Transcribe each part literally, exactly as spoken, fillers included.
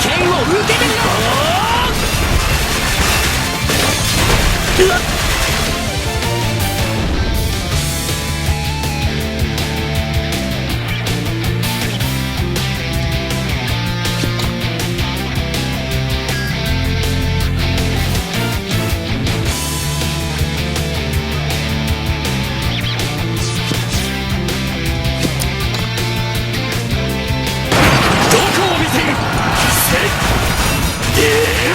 を受けてみろ。どこを見せる？せっ、いや！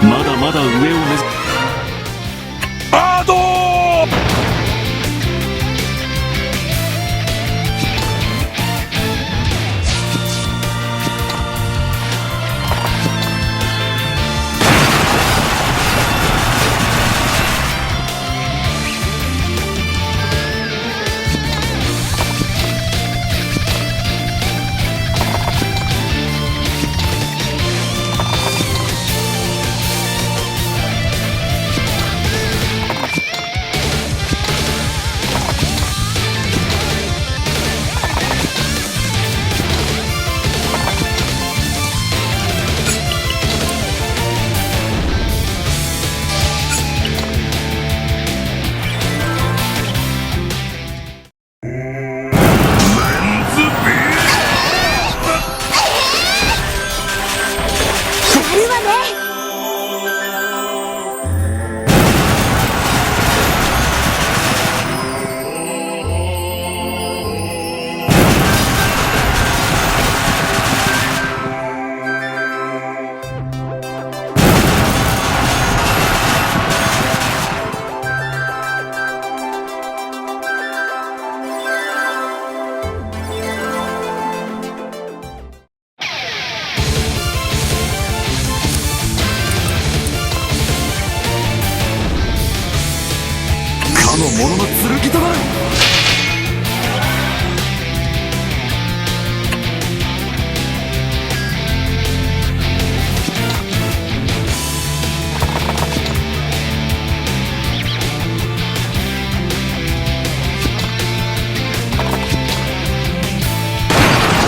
まだまだ上を目指す。アート！かの者の剣となる！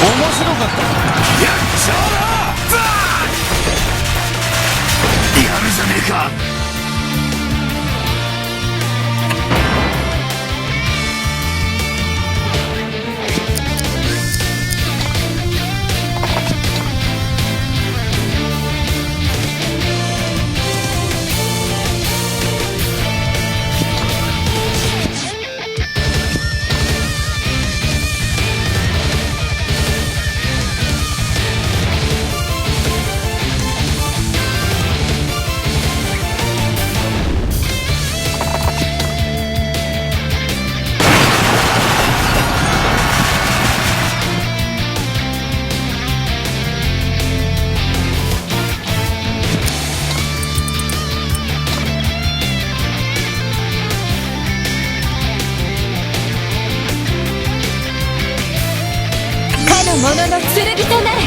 面白かった。やっちゃうな！やるじゃねえか！かの者の剣となれ。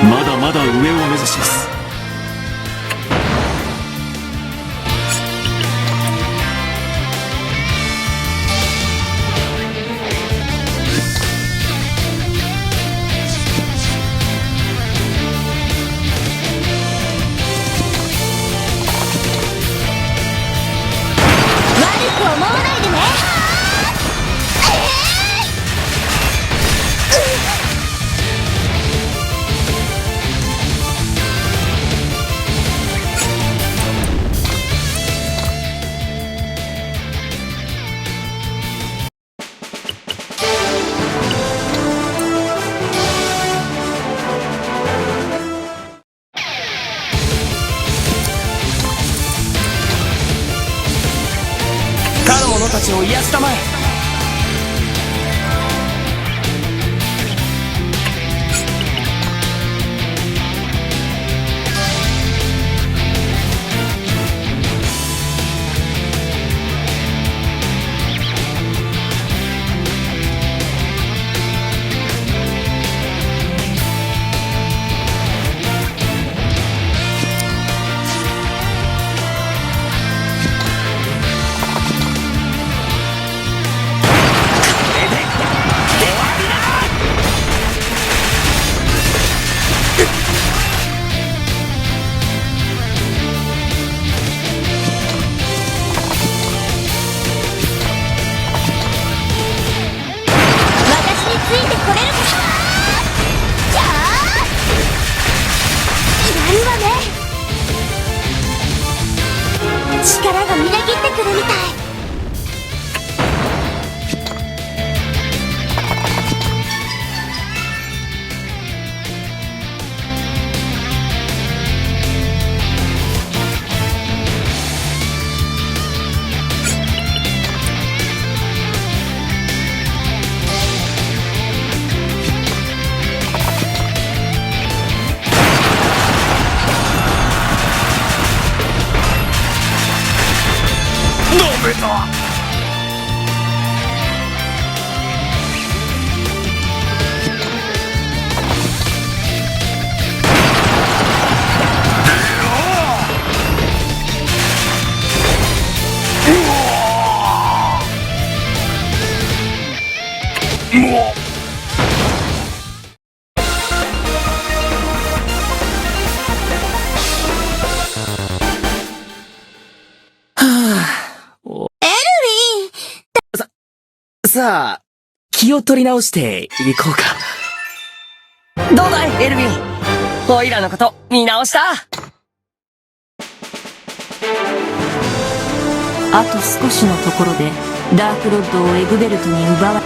まだまだ上を目指します。他の者たちを癒したまえ。私についてこれるか？じゃあ、やるわね。力がみなぎってくるみたい。ダメだ。はあ、お、エルヴィン！さ、さあ、気を取り直していこうか。どうだい、エルヴィン。オイラのこと見直した？あと少しのところで、ダークロッドをエグベルトに奪われ、